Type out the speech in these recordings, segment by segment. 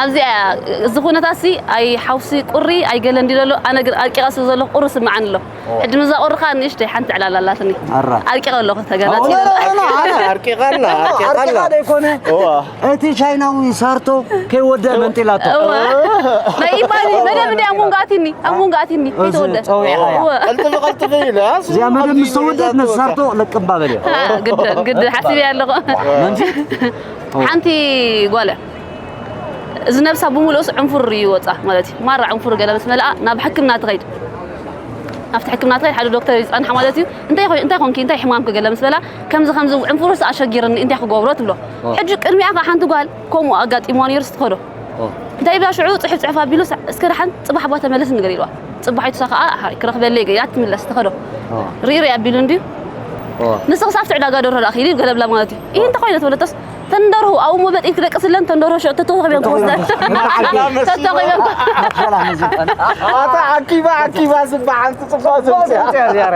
ኣብዚ እዚ ኩነታት ሲ ኣይ ሓውሲ ቁሪ ኣይገለ እንዲ ዘሎ ኣነ ግን ኣርቂቐ ስለ ዘለኹ ቁሪ ስምዓኒ ኣሎ። ሕጂ ምዛ ቁሪ ከኣ ንእሽተይ ሓንቲ ዕላል ኣላትኒ። ኣራ። ኣርቂቐ ኣለኹ ተገላጺ። ኣርቂቓና ኣርቂቓና። ኣርቂቓ ደይኮነ። እቲ ቻይናዊ ሳርቶ ከይወደ መንጢላቶ። ናይ ኢባኒ መደብ እንዲ ኣብ መንጎ ኣቲኒ ኣብ መንጎ ኣቲኒ ከይተወደ። ጸዊዕኻያ። ቀልጥፊ ቀልጥፊ ኢለ። እዚኣ መደብ ምስ ተወደት ነሳርቶ ለቅምባ በልዮ። ግድ ግድ ሓሲበ ኣለኹ። መንፊት ሓንቲ ጓል እያ። እዚ ነብሳ ብምሉእስ ዕንፉር እዩ ወፃ ማለት እዩ። ማራ ዕንፉር ገለ ምስ መልኣ ናብ ሕክምና ትኸይድ። ኣብቲ ሕክምና ትኸይድ ሓደ ዶክተር ይፀንሓ ማለት እዩ። እንታይ ኮይ እንታይ ኮንኪ እንታይ ሕማምኪ ገለ ምስ በላ ከምዚ ከምዚ ዕንፉርስ ኣሸጊርኒ እንታይ ክገብሮ ትብሎ። ሕጂ ቅድሚኣ ከዓ ሓንቲ ጓል ከምኡ ኣጋጢሞ ነይሩ ስትኸዶ እንታይ ኢላ ሽዑ ፅሑፍ ፅሑፍ ኣቢሉ እስከ ደሓን ፅባሕ ባ ተመለስ ንገር ኢልዋ። ፅባሒቱ ሳ ከዓ ክረኽበለይ ገያ ትምለስ ትኸዶ። ሪሪ ኣቢሉ እንድዩ ንስኽስ ኣብቲ ዕዳጋ ደርሆ ዳኣ ኪዲ ገለብላ ማለት እዩ። ይህ እንተኾይነ ተበለቶስ ተንደርሁ ኣብ እሞ በጢት ክደቅስለን ተንደርሆ ሸጥ ተተኸቢያን ክወስደን ተተኸቢያን ኣታ ዓኪባ ዓኪባ ዝባ ሓንቲ ጽቡቅ ዝብጽያ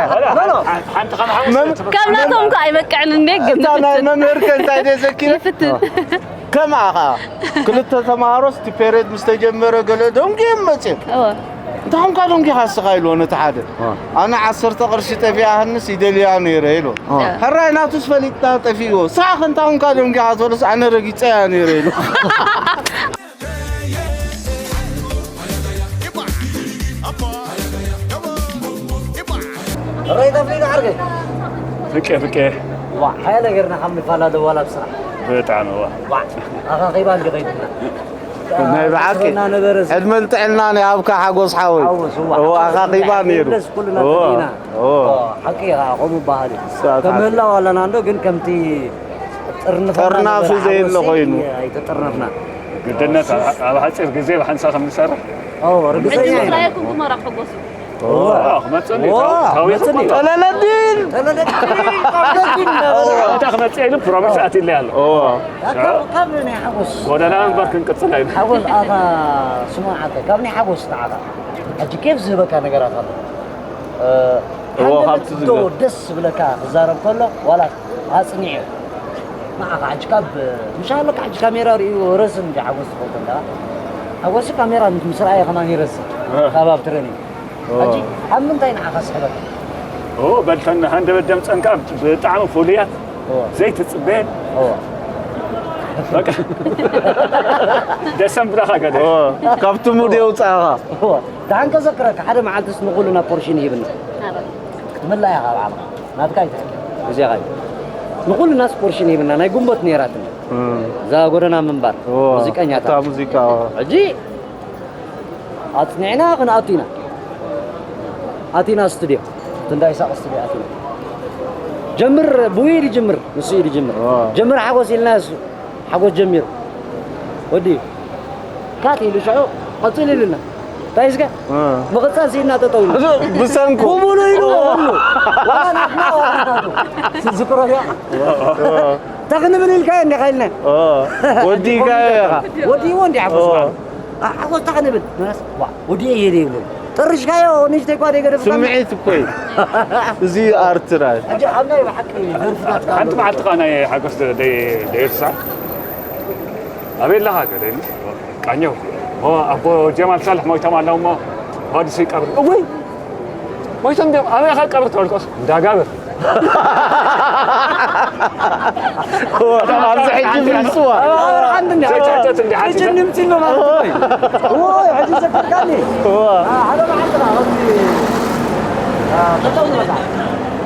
ከም ናቶም ከ ኣይበቅዕን እንዴ ግን ናይ መምህር ከ እንታይ ደዘኪረ ይፍትን ከማኻ ክልተ ተማሃሮስ እቲ ፔሬድ ምስ ተጀመረ ገለ ደንጉ መጽዮም እንታይ ኾንካ ደንጊኻ እስኻ ኢልዎ ነቲ ሓደ ኣነ ዓሰርተ ቅርሺ ጠፊኣህንስ ይደልያ ነይረ ኢልዎ ሕራይ ናቱስ ፈሊጥና ጠፊእዎ ሳኽ እንታይ ኾንካ ደንጊኻ ዝበሎስ ኣነ ረጊጸያ ነይረ ኢሉ ሬታ ፍሊና ዓርከይ ፍቄ ፍቄ ዋ ሓያለ ገርና ካብ ንፋላ ደዋላ ብስራሕ ብጣዕሚ ዋ ዋ ኣኻኺባ እንዲ ኸይድና ናይ ብሓቂ ዕድመን ጥዕናን ይሃብካ ሓጎስ ሓወይ እዎ ኣኻኺባ ነይሩ ደስ ኩልና ተሪና ሓቂ ኢኻ ከምኡ በሃል እዩ ከምህላው ኣለና እንዶ ግን ከምቲ ጥርንፍና ጠርናፊ ዘየለ ኮይኑ ኣይተጠርነፍና ግድነት ኣብ ሓፂር ግዜ ብሓንሳ ከም ንሰርሕ ርግፀኛ ኢና ስራየኩም ክመራ ሓጎስ እዩ ክመፅኒ ታዊት ጠለለዲን እታ ክመፅእ ኢሉ ፕሮሚስ ኣትለይ ኣሎ ካብ ናይ ሓጎስ ጎደና እምበር ክንቅፅል ኣይብል ሓጎስ ኣታ ስማዓተ ካብ ናይ ሓጎስ ንዓኻ ሕጂ ኬፍ ዝህበካ ነገራት ኣሎ እዎ ካብቲ ዝብሎ ደስ ዝብለካ ክዛረብ ከሎ ዋላ ኣፅኒዑ ንዓኻ ሕጂ ካብ ምሻለካ ሕጂ ካሜራ ርእዩ ረስን እንዲ ሓጎስ ትፈልጦ እንዳ ሓጎስ ካሜራ ምስ ረኣየ ከማን ይረስን ካብ ኣብ ትረኒ ሕጂ ኣብ ምንታይ ንዓኻ ስሕበካ በልተና ሃንደበት ደምፀንካ ብጣዕሚ ፍሉያት ዘይትፅበየን ደሰም ብላኻ ገለ ካብቲ ሙድ የውፃእኻ ደሓን ከዘክረካ ሓደ መዓልትስ ንኹልና ፖርሽን ይህብና ትምላ ኢኻ ኣብ ዓቕኻ ናትካ ኣይትሕል ግዜኻ እዩ ንኹልናስ ፖርሽን ይህብና ናይ ጉንቦት ነይራትና እዛ ጎደና ምንባር ሙዚቀኛታት ሙዚቃ ሕጂ ኣፅኒዕና ክንኣቱ ኢና ኣቲና ስቱድዮ ትንዳይ ሳቕ ስቱድዮ ኣቲና ጀምር ብኡ ኢሉ ጅምር ንሱ ኢሉ ጅምር ጀምር ሓጎስ ኢልና እሱ ሓጎስ ጀሚሩ ወዲ ካት ኢሉ ሽዑ ቀፅል ኢሉና እንታይ ስጋ ምቕፃል ስኢድና ጠጠው ኢሉ ብሰንኩ ብሙሉ ኢሉ ወላ ናትና ዝክሮ ያ እንታይ ክንብል ኢልካዮ እንዲኻ ኢልና ወዲእካዮ ኢኻ ወዲእዎ እንዲ ሓጎስ ሓጎስ እንታይ ክንብል ወዲኤ እየ ዘይብሉ ጠርሽካዮ ንእሽተይ እኳ ዘይገደፍካ ስምዒት እኮ እዩ እዚ ኣርት ናይ ሕጂ ኣብ ናይ ብሓቂ ደርፍታት ሓንቲ መዓልቲ ከዓ ናይ ሓጎስ ደይርሳዕ ኣበይ ኣለኻ ገለ ቃኘው ኣቦ ጀማል ሳልሕ ሞይቶም ኣለዉ እሞ ጓድሲ ቀብር እወይ ሞይቶም ዲዮም ኣበይ ኸ ቀብር ተበልኮስ እንዳጋብር ኣብዚ ሕጂ ፍልስዋ ዘይጨጨት እንዲ ሓፂ ሕጂ ዘፈርካኒ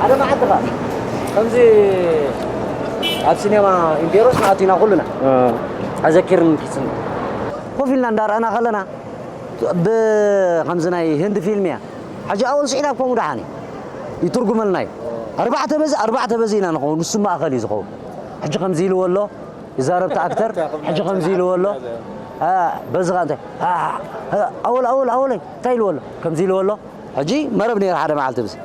ሓደ መዓልቲ ከምዚ ኣብ ሲኔማ ኢምፔሮስ ኣቲና ኩልና ኣዘኪርኒ ኪስኒ ኮፍ ኢልና እንዳረኣና ከለና ብከምዚ ናይ ህንዲ ፊልም እያ ሕጂ ኣወል ስዒድ ኣብ ከምኡ ደሓን እዩ ይትርጉመልና እዩ ኣርባዕተ በዚ ኣርባዕተ በዚ ኢና ንኸውን ንሱ ማእኸል እዩ ዝኸውን ሕጂ ከምዚ ኢልዎ ኣሎ ይዛረብ እቲ ኣክተር ሕጂ ከምዚ ኢልዎ ኣሎ በዚ ኸ እንታይ ኣወል ኣወል ኣወለይ እንታይ ኢልዎ ኣሎ ከምዚ ኢልዎ ኣሎ ሕጂ መረብ ነይሩ ሓደ መዓልቲ ብዚ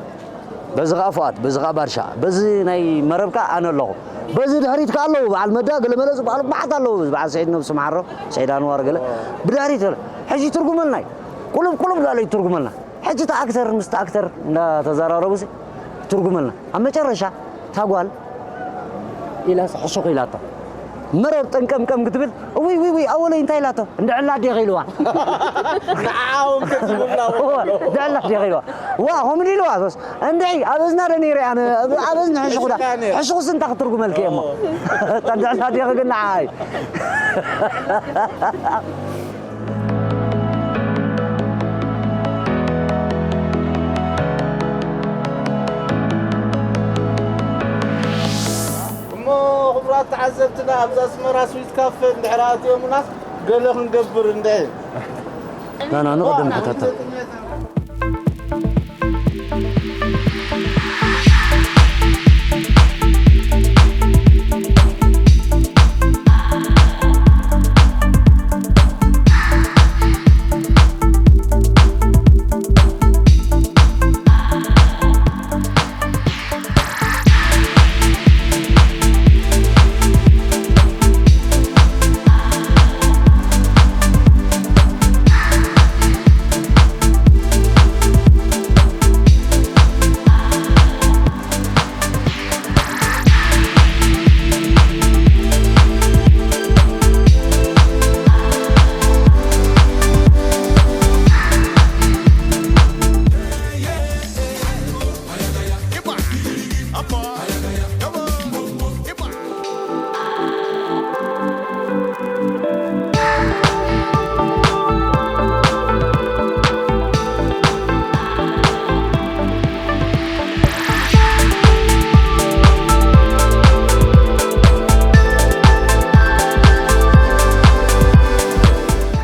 በዚ ኸዓ ፍቓድ በዚ ኸዓ ባድሻ በዚ ናይ መረብ ከዓ ኣነ ኣለኹ በዚ ድሕሪት ከዓ ኣለዉ በዓል መዳ ገለመለ ዝበሃሉ መዓት ኣለዉ በዓል ስዒድ ነብሱ መሓሮ ስዒድ ኣንዋር ገለ ብድሕሪት ሕጂ ትርጉመልና እዩ ቁሉብ ቁሉብ ላለ ይትርጉመልና ሕጂ እቲ ኣክተር ምስቲ ኣክተር እንዳተዘራረቡ ሲ ትርጉመልና። ኣብ መጨረሻ እታ ጓል ኢላ ሕሹኽ ኢላቶ። መረር ጠንቀምቀም ክትብል፣ "ውይ፣ ውይ፣ ውይ፣ ኣወለይ እንታይ ኢላቶ? እንድዕላ ዲኺ?" ኢልዋ። ንዓኦም ክትብላ እወ፣ "እንድዕላ ዲኺ?" ኢልዋ። "ዋ፣ ከምኡ ኢልዋ?" ሶስ፣ "እንድዒ፣ ኣብ እዝና ዶ ነይረ ኣነ? ኣብ፣ ኣብ እዝኒ ሕሹኽዳ?" እዝና ነይረ። ሕሹኽስ እንታይ ክትርጉመልኪ እሞ? እታ እንድዕላ ዲኺ ግን ንዓይ። እሞ ክቡራት ተዓዘብትና፣ ኣብዚ ኣስመራ ስዊት ካፈ እንድሕር ኣትዮምናስ ገለ ክንገብር እንድዒ። ና፣ ና፣ ንቕድም ከተተ።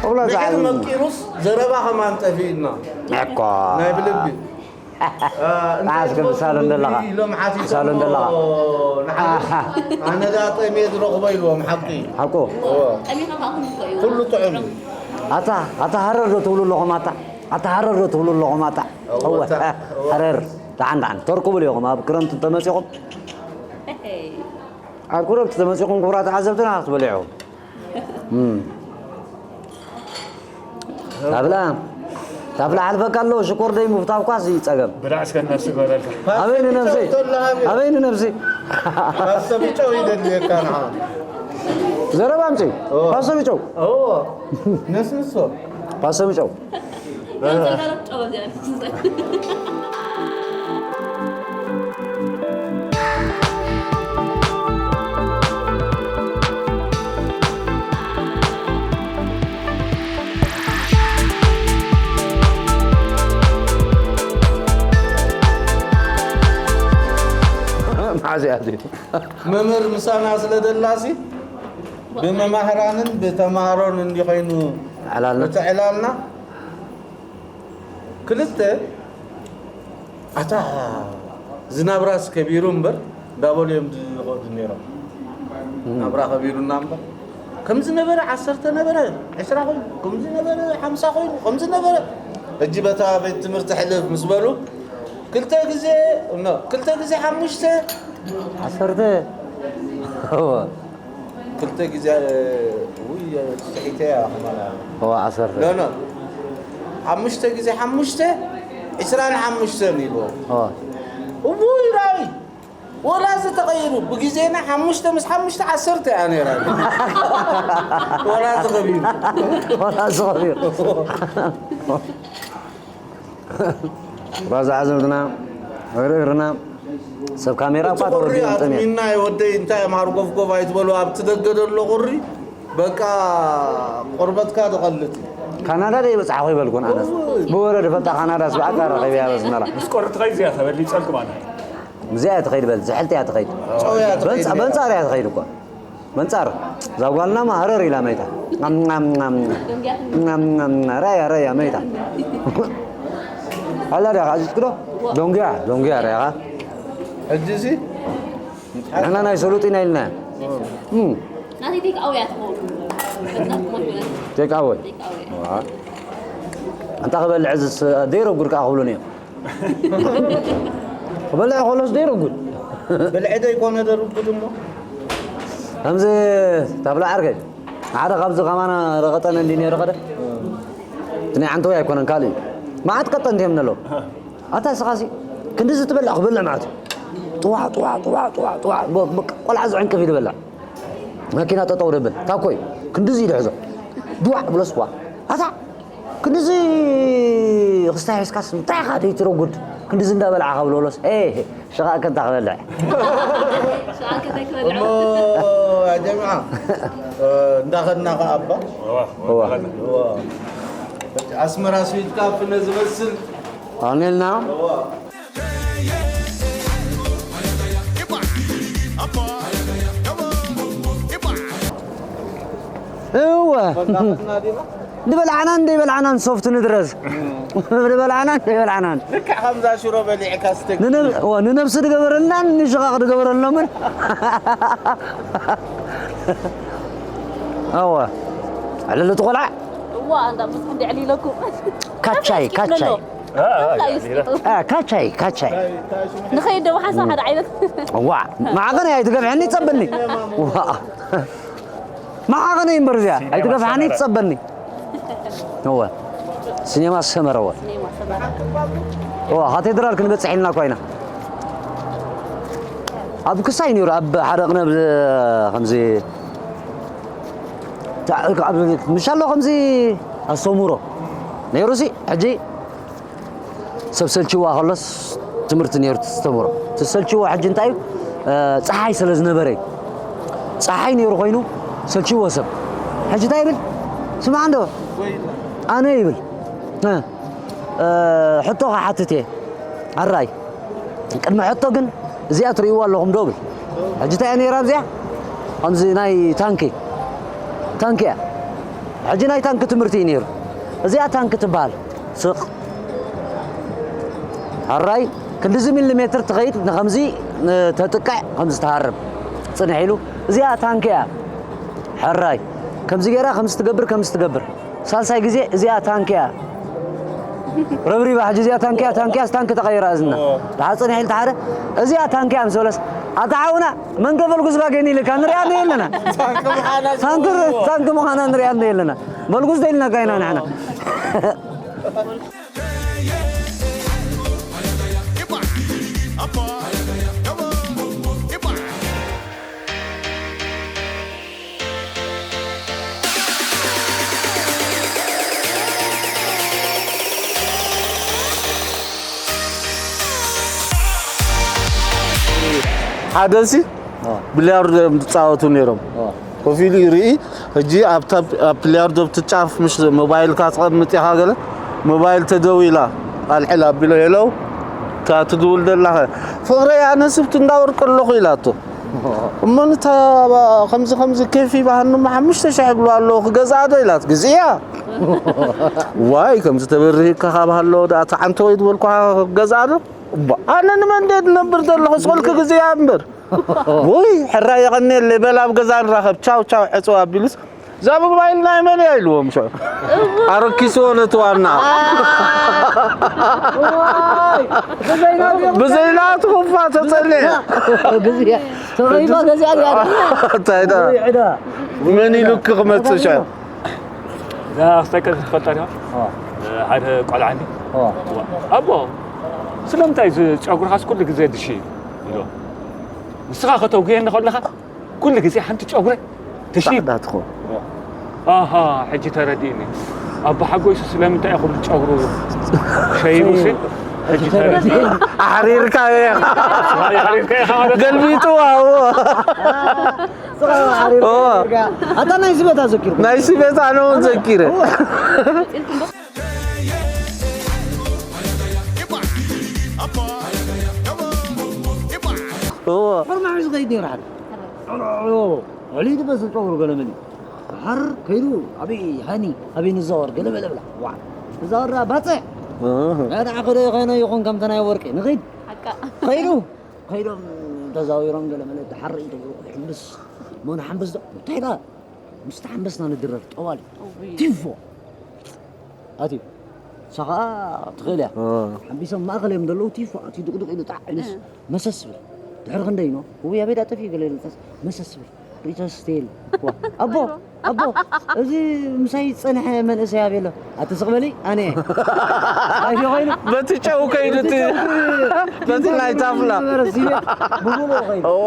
ኣውላ ንሕን ዝዓብን መቂሩስ ዘረባ ከማን ጠፊእና። እኮ። ናይ ብልቢ። አ፣ እንታይ መዓስ ከም ትፈልጡ ሳሎን ምግቢ ዘለኻ? ኢሎም ሓቲቶም ሳሎን ዘለኻ? ንሓደ። ኣሓ። ኣነ ዳ ጠምየ ዝረኽቦ ኢልዎም፣ ሓቂ። ሓቁ። እዎ። ጠሚኻ ከኣ ክንድፎ እዩ። ኩሉ ጥዑም እዩ። ኣታ፣ ኣታ ሃረር ዶ ትብሉ ኣለኹም ኣታ? ኣታ ሃረር ዶ ትብሉ ኣለኹም ኣታ? እወ፣ እወ፣ እታ፣ እወ። ሃረር። ደሓን፣ ደሓን። ተርኩቡሉ ኢኹም ኣብ ክረምቲ እንተመጺኹም። ሄይ። ኣብ ክረምቲ ተመጺኹም ክቡራት ተዓዘብትና ክትበልዑ። እም። ታፍላ፣ ታፍላ ሓልፈካ ኣለዎ፣ ሽኮር ደይ ምፍታው ኳስ እዩ ጸገም። ብላዕ እስከ እናስገረልካ። ኣበይ ንነብሲ? ኣበይ ንነብሲ? ፓስቶ ብጨው ይደልየካ ንዓ። ዘረባ ኣምጺ። ኦ። ፓስቶ ብጨው። ኦ። ነስንሶ። ፓስቶ ብጨው። መሓዚኣ ድዩ? መምህር ምሳና ስለ ደላሲ ብመማህራንን ብተማሃሮን እንዲ ኾይኑ ዕላልና። እቲ ዕላልና። ክልተ፣ ኣታ ዝናብራስ ከቢሩ እምበር፣ እንዳበሉ እዮም ዝኸዱ ነይሮም። እም። ናብራ ከቢሩና እምበር፣ ከምዚ ነበረ፣ ዓሰርተ ነበረ፣ ዕስራ ኮይኑ፣ ከምዚ ነበረ፣ ሓምሳ ኮይኑ፣ ከምዚ ነበረ። ሕጂ በታ ቤት ትምህርቲ ሕልፍ ምስ በሉ፣ ክልተ ግዜ፣ ኖ፣ ክልተ ግዜ ሓሙሽተ። ዓሰርተ። እወ። ክልተ ግዜ፣ ውይ፣ ትስሒተ እያ ከማና። እወ፣ ዓሰርተ። ኖ፣ ኖ። ሓሙሽተ ግዜ ሓሙሽተ፣ ዕስራን ሓሙሽተን ኢልዎ። እወ። እውይ፣ ራይ! ወላ እዚ ተቐይሩ፣ ብግዜና ሓሙሽተ ምስ ሓሙሽተ ዓሰርተ እያ ነይራ። ወላ እዚ ኸቢሩ። ወላ እዚ ኸቢሩ። ራዛ ዓዘብትና፣ እግሪ እግርና፣ ሰብ ካሜራ እኳ እቲ ቁሪ ተወዲኦም ጠምዮም። ኣጥሚና፣ ወደይ እንታይ እዮም ሃርጎፍጎፍ ኣይትበሉ፣ ኣብቲ ደገ ዘሎ ቁሪ በቃ ቆርበትካ ዝቐልጥ እዩ። ካናዳ ደይ በጻሕኹ ይበልኩን ኣነስ። እውይ። ብወረ ዝፈልጣ ካናዳ ስብዓካ ረኺበያ በስመራ። ምስ ቆርት ኸይ እዚኣ ተበሊ ጸልክ ማለት። እዚኣ እያ ትኸይድ በል፣ ዝሕልቲ እያ ትኸይድ። ጨው እያ ትኸይድ በንጻ-፣ እያ። በንጻር እያ ትኸይድ እኮ። መንጻር፣ እዛ ጓልና ማህረር ኢላ መይታ። ኛም፣ ኛም፣ ኛም። ኛም፣ ኛም፣ ኛም። ራያ፣ ራያ፣ መይታ። ኣላ ዲኻ፣ ኣዚዝክዶ? ዶንግያ፣ ዶንግያ፣ ራያኻ። ሕጂ ሲ? ንሕና ናይ ሰሉጥ ኢና ኢልና። እም። ናተይ ቴክ ኣወይ እያ ትኸውን። በዛ ትኾን ይሆናል። ቴክ ኣወይ። ቴክ ኣወይ። ዋ። ኣንታ ክበልዕ ዝስ-፣ ደይረጉድ ከኣ ክብሉኒ እዮም። ክበልዕ ከሎስ ደይረጉድ። ብልዒ ደይኮነ ደርጉድ እሞ። ከምዚ ታብላ ዓርከይ፣ ሓደ ካብዚ ከማና ረቐጠነ እንዲ ነይሩ ኸደ። እቲ ናይ ዓንተወይ ኣይኮነን፣ ካልእ እዩ። መዓት ቀጠንቲ እዮም ነለዉ። ኣታ ስኻሲ ክንድዚ ትበልዕ ክበልዕ ማለት እዩ። ጥዋዕ፣ ጥዋዕ፣ ጥዋዕ፣ ጥዋዕ፣ ጥዋዕ፣ በ-፣ በቃ ቆልዓ ዝዕንቅፍ እዩ ዝበልዕ። መኪና ጠጠው ደብል። ታኮይ ክንድዚ ኢሉ ሕዞ። ድዋዕ ብሎስ ዋ። ኣታ ክንድዚ ክስታይ ሒዝካስ እንታይ ኢኻ ደይትረጉድ? ክንድዚ እንዳበልዓ ከብሎ ብሎስ። ኤ፣ ሽቓ ከንታ ክበልዕ። ሽቓ ከንታ ክበልዕ። እሞ ያ ጀምዓ፣ እ፣ እንዳኸድና ኸዓ እባ። እዋ። እዋ። ኣስመራ ስዊት ካፍ ነዚ ዝመስል። ኣኔልና። እዋ። እወ። እንዳኸድና ዲና? ንበልዓናን ዘይበልዓናን ሶፍት ንድረዝ። ንበልዓናን ዘይበልዓናን። ልክዕ ከምዛ ሽሮ በሊዕካ ስተክ። ንነብ-፣ እወ፣ ንነብሲ ድገበረልናን ንሽቓቕ ድገበረሎምን። እወ። ዕልል እቲ ቆልዓ። እዋ፣ እንዳ ብዙሕ እንዲ ዕሊለኩም። ካቻይ፣ ካቻይ። ካቻይ፣ ካቻይ። አ፣ ካቻይ፣ ካቻይ። ንኸይድ ደሞ ሓንሳብ ሓደ ዓይነት። እዋ፣ መዓቐኒ ኣይትገብሐኒ፣ ጸበኒ። እዋ። መዓቐኒ እምበር እዚኣ፣ ሲኔማ ኣይትገፍሓኒ፣ ሰመረ። ትጸበኒ። እወ። ሲኔማ ሰመረ፣ እወ። ሲኔማ ሰመረ። እወ፣ ካቴድራል ክንበጽሕ ኢልና እኳ ኢና። ኣብ ክሳይ ነይሩ፣ ኣብ ሓደ ቅነ ብ-፣ ከምዚ፣ ታ-፣ ኣብ ምሻሎ ከምዚ ኣስተምህሮ ነይሩሲ፣ ሕጂ ሰብ ሰልችዋ ከሎስ ትምህርቲ ነይሩ ተስተምሮ። እቲ ሰልችዎ ሕጂ እንታይ እዩ? እ፣ ጸሓይ ስለ ዝነበረ እዩ። ጸሓይ ነይሩ ኮይኑ ሰልችዎ ሰብ። ሕጂ እንታይ ይብል? ስማዕ እንዶ። ኣነ ይብል። እ፣ እ፣ ሕቶ ክሓትት እየ። ኣራይ። ቅድሚ ሕቶ ግን እዚኣ ትርእይዋ ኣለኹም ዶ ብል። ሕጂ እንታይ እያ ነይራ ኣብዚኣ? ከምዚ ናይ ታንኪ። ታንኪ እያ። ሕጂ ናይ ታንኪ ትምህርቲ እዩ ነይሩ። እዚኣ ታንኪ ትበሃል። ስቕ። ሕራይ ክንድዚ ሚሊ ሜትር ትኸይድ ንኸምዚ፣ እ፣ ተጥቅዕ፣ ከምዚ ትሃርም። ጽንሕ ኢሉ፣ እዚኣ ታንኪ እያ። ሕራይ ከምዚ ገይራ፣ ከምዚ ትገብር፣ ከምዚ ትገብር። ሳልሳይ ግዜ፣ እዚኣ ታንኪ እያ። ረብሪባ፣ ሕጂ እዚኣ ታንኪ እያ፣ ታንኪ እያ፣ ታንኪ ተቐይራ እዝና። ኦ። ደሓር ጽንሕ ኢሉ ተሓደ፣ እዚኣ ታንኪ እያ ምስ በለስ፣ ኣታ ሓውና፣ መን ከ በልጉስ ባገኒ ኢልካ? ንሪኣ እንዶ የለና። ታንኪ ምዃና ታንኪ፣ ዝፈልጥዎ። ታንኪ ምዃና ንሪኣ እንዶ የለና። በልጉስ ደይልናካ ኢና ንሕና። ሓደሲ ቢልያርዶ እዮም ዝጻወቱ ነይሮም። ኮፍ ኢሉ ይርኢ። ሕጂ ኣብታ፣ ኣብ ቢልያርዶ ኣብቲ ጫፍ፣ ምሽ ሞባይልካ ትቐምጥ ኢኻ፣ ገለ ሞባይል ተደዊላ፣ ኣልዕል ኣቢሎ፣ "ሄሎ፣ እታ ትድውል ዘላኸ?" "ፍቕረይ፣ ኣነ ስብቲ እንዳወርቂ ኣለኹ" ኢላቶ። "እሞ ንታ ከምዚ ከምዚ ኬፍ ይባሃኒ እሞ ሓሙሽተ ሽሕ ይብሉ ኣለዉ፣ ክገዝኣ ዶ?" ኢላት። "ግዝእያ!" "ዋይ፣ ከምዚ ተበርሂካ ካብ ሃሎ፣ ደኣ ተዓንተ ወይ ዝበልኩኻ ክገዝኣ ዶ?" "እባ፣ ኣነ ንመን ድየ ዝነብር ዘለኹ? ስቑልኪ ግዝእያ እምበር!" "ውይ፣ ሕራይ የቐንየለይ፣ በል ኣብ ገዛ ንራኸብ፣ ቻው ቻው፣ ዕጽው" ኣቢሉስ፣ "እዛ ሞባይል ናይ መን እያ?" ኢልዎም ሽዑ። ኣረኪስዎ ነቲ ዋና። ብዘይናቱ ክፋ ተጸኒዐ። ግዝያ፣ ተኸይባ ገዚኣ እያ። እንታይ ደኣ? ውይ፣ ዕዳ። መን ኢሉኪ ክመጽእ ሽዑ? እዛ ክስታይ ቀጽ ትፈልጣ ዲኻ? ኦ። ሓደ ቆልዓ እንዲ። ኦ። "ኣቦ፣ ስለምንታይ እዚ ጨጉርኻስ ኩሉ ግዜ ድሺ?" ኢሎ። "ንስኻ ከተጉየኒ ከለኻ ኩሉ ግዜ ሓንቲ ጨጉረ ትሺ?" ጻዕዳ ትኾን። ኣሃ፣ ሕጂ ተረዲእኒ። ኣቦ ሓጎይሱ ስለምንታይ እዩ ኩሉ ጨጉሩ ሸይቡሲ? ሕጂ ተረዲእኒ። ኣሕሪርካዮ ኢኻ። ኣሕሪርካዮ ኢኻ ማለት ነው። ገልቢጡ፣ ኣዎ። ኦ። ኣታ ናይ ስቤታ ዘኪርኩ። ናይ ስቤታ ነው ዘኪረ። ኦ። ሕርማ ሒዙ ከይድ ነይሩ ሓደ። ኦ፣ ልዕሊ በዚ ጸጉሩ ገለ መለ። ሃር ከይዱ ኣበይ ሃኒ፣ ኣበይ ንዛወር ገለ በለ ብላ። ዋ። ንዛወር ባጽዕ። ኣሃ። ንዓ ከደ ኸይነ ይኹን ከምተ ናይ ወርቂ። ንኸይድ። ሓቃ። ከይዱ። ከይዶም ተዛዊሮም ገለ መለ፣ ደሓር ርእዩ ተብሎ፣ ሕምብስ፣ ሞን ሓምብስ ዶ? እንታይ ኢላ? ምስቲ ሓምበስና ንድረር፣ ጠዋሊ። እውይ። ቲፎ። ኣትዩ። ንሳ ኸኣ ትኽእል እያ። እ። ሓምቢሶም ማእከል እዮም ዘለዉ፣ ቲፎ ኣትዩ ድቕድቕ ኢሉ ጣዕ ኢሉስ፣ እ። መሰስ ብል። ድሕሪ ክንደይ ነው? እውይ፣ ኣበይ ዳ ጠፊኡ ገለ ኢሉ፣ መሰስ ብል። ሪቶ ስቴል። ዋ፣ ኣቦ። ኣቦ፣ እዚ ምሳይ ዝጸንሐ መንእሰይ ኣበይ ኣሎ? ኣቲ ስቕ በሊ፣ ኣነ እየ። ኣይዶ ኮይኑ? በቲ ጨው ከይዱ እቲ፣ በቲ ናይ ታፍላ። ዝበረስ ይብል፣ ብሙሉኡ ከይዱ። እዎ።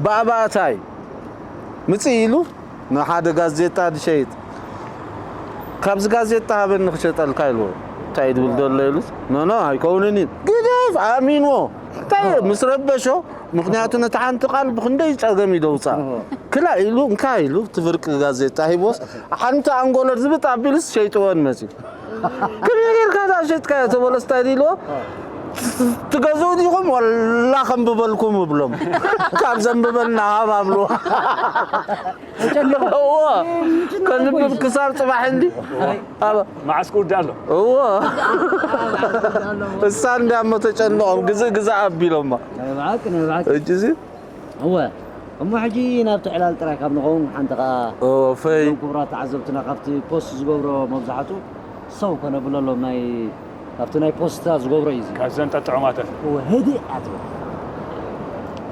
ባእባእታይ ምጽእ ኢሉ ንሓደ ጋዜጣ ዝሸይጥ፣ "ካብዚ ጋዜጣ ሃበኒ ክሸጠልካ" ኢልዎ። "እንታይ ድብል ዘሎ?" ኢሉስ፣ "ኖ፣ ኖ፣ ኣይከውንን እዩ። ግደፍ!" ኣሚንዎ። እንታይ ምስ ረበሾ፣ ምኽንያቱ ነቲ ሓንቲ ቃል ብክንደይ ጸገም እዩ ደውጻ። ክላ ኢሉ፣ እንካ ኢሉ፣ እቲ ፍርቂ ጋዜጣ ሂቦስ፣ ሓንቲ ኣንጎሎ ዝብጥ ኣቢሉስ ሸይጥወን መጺኡ። "ከመይ ጌርካ እዛ ሸጥካዮ?" ተበሎ ስታይ ኢልዎ፣ "ትገዝኡ ዲኹም? ወላ ከንብበልኩም" እብሎም። "ካብ ዘንብበልና ሃብ" ኣብልዎ። እዎ፣ ከንብብ ክሳብ ጽባሕ እንዲ። ኣበ-፣ መዓስ ክውዳእ ኣሎ? እዎ። እሳ እንዲያ እሞ ተጨንቖም፣ ግዝእ ግዝእ ኣቢሎማ። ናይ ብሓቂ፣ ናይ ብሓቂ። እጅ እዚ? እወ። እሞ ሕጂ ናብቲ ዕላል ጥራይ ካብ ንኸውን፣ ሓንቲ ኸኣ እዎ፣ ፈይ። እዞም ክቡራት ተዓዘብትና ካብቲ ፖስት ዝገብሮ መብዛሕትኡ ሰው ከነብለሎም ናይ፣ ካብቲ ናይ ፖስታ ዝገብሮ እዩ እዚ። ካብዘን ጠጥዑማተን። እወ፣ ህድእ ኣትበል።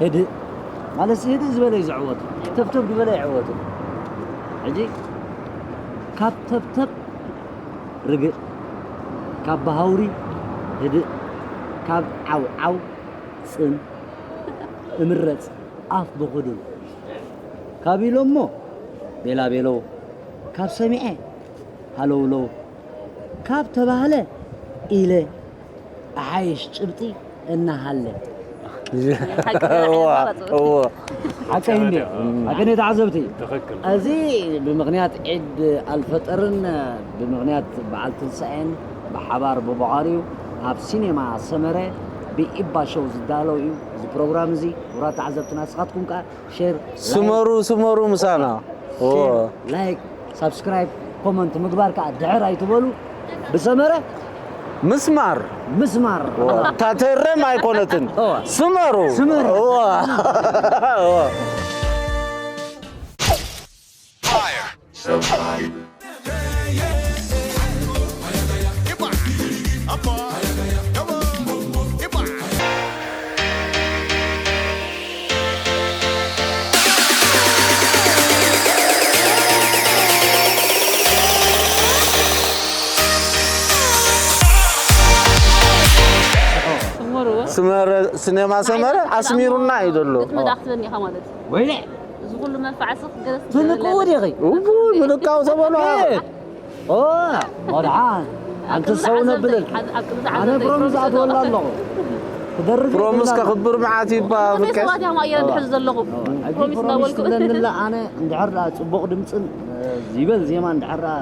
ህድእ። ማለት ህድእ ዝበለ እዩ ዝዕወት። ተብተብ ዝበለ ኣይዕወትን። ሕጂ ካብ ተብተብ ርግእ፣ ካብ ብሃውሪ ህድእ፣ ካብ ዓው ዓው ጽን፣ እምረጽ ኣፍ ብኽዱን። ካብ ኢሎሞ ቤላ ቤሎ፣ ካብ ሰሚዐ ሃለውለው፣ ካብ ተባህለ ኢለ፣ ኣሓይሽ ጭብጢ እናሃለ። ሓቂ እዋ፣ ኣማራጺ። እዋ። ሓቀይ እንዴ? ሓቀይ እንዴ ተዓዘብቲ? ትኽክል። እዚ ብምኽንያት ዒድ ኣልፈጠርን ብምኽንያት በዓል ትንሳኤን ብሓባር ብብዓሪኡ ኣብ ሲኔማ ሰመረ ብኢባ ሾው ዝዳለው እዩ። እዚ ፕሮግራም እዚ ክቡራት ተዓዘብትና ንስኻትኩም ከኣ ሼር፣ ስመሩ፣ ስመሩ ምሳና። ኦ። ሼር፣ ላይክ፣ ሳብስክራይብ፣ ኮመንት ምግባር ከኣ ድሕር ኣይትበሉ። ብሰመረ ምስማር። ምስማር። ኦ፣ ታተረም ኣይኮነትን። ኦ። ስመሩ። ስመሩ። ኦ። ኦ። ስመረ፣ ስኔማ ሰመረ ኣስሚሩና እዩ ዘሎ። ግጥሚ ዳኣ ክትበኒ ኢኻ ማለት እዩ። ወይኔ! እዚ ኩሉ መፋዕሲ ክትገለጽ ትንቅዎ ትደሊ ዲኺ? ኣለኻ። እቡ፣ ምንቃው ተበሎ። ኦ፣ ወድሓን። ኣንቲ ሰው ነብልን። ኣብ ቅድሚ ኣነ ፕሮሚስ ኣትወላ ኣለኹ። ክደርፍ ፕሮሚስ የብላን። ከኽብር መዓት ይባ ፕሮሚስ ፍቀስ። ሰባት እዮም ኣየር ድሕር ዘለኹ። ሕጂ ፕሮሚስ ፕሮሚስ እናበልኩ። ትብለንላ ኣነ እንድሕር ደኣ ጽቡቕ ድምጽን፣ እ፣ ይበል ዜማ እንድሕር ደኣ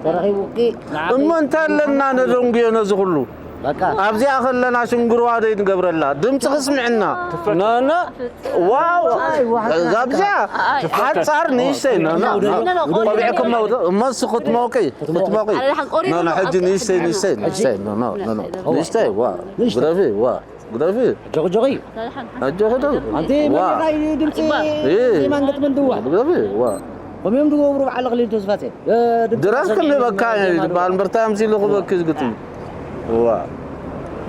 ተረኺቡኪ ንዓኺ እሞ እንታይ ኣለና ነደንጉዮ ነዚ ኩሉ? በቃ። ኣብዚኣ ከለና ሽንግርዋ ደይ ንገብረላ። ድምጺ ክስምዕና። ትፈቱ። ኖ፣ ኖ። ዋው። ኣይ፣ ዋሕዚ እዛ ብዚኣ ኣይ። ሓጻር ንእሽተይ። ኖ፣ ኖ፣ ኖ። ቆቢዕኩም መውደ-፣ እሞ እሱ ክትመውቂ፣ ክትመውቂ። ኣረ፣ ደሓን ቆሪኑ ኖ፣ ኖ፣ ሕጂ ኣብ ንእሽተይ፣ ሕጂ ንእሽተይ፣ ሕጂ። ንእሽተይ። ኖ፣ ኖ፣ ኖ፣ ኖ። ንእሽተይ፣ ዋ። ንእሽተይ። ግረፊ፣ ዋ። ግረፊ። ጆቂ፣ ጆቂ። ኣጆኺ ዶ? ኣንቲ ዋ። መሊኻ እዩ ድምፂ እባ። እ። ዜማን ግጥምን ድዋ። ግረፊ፣ ዋ። ከምኦም ድገብሩ በዓል ኣኽሊሉ ተስፋጼን። እ፣ ድምፂ ድራፍ ተሰሚዑ ክህበካ ዜማ እዩ ድዋ። ዝበሃል እምበርታ ኣምሲሉ ክበኪ ዝግጥም። ዋ።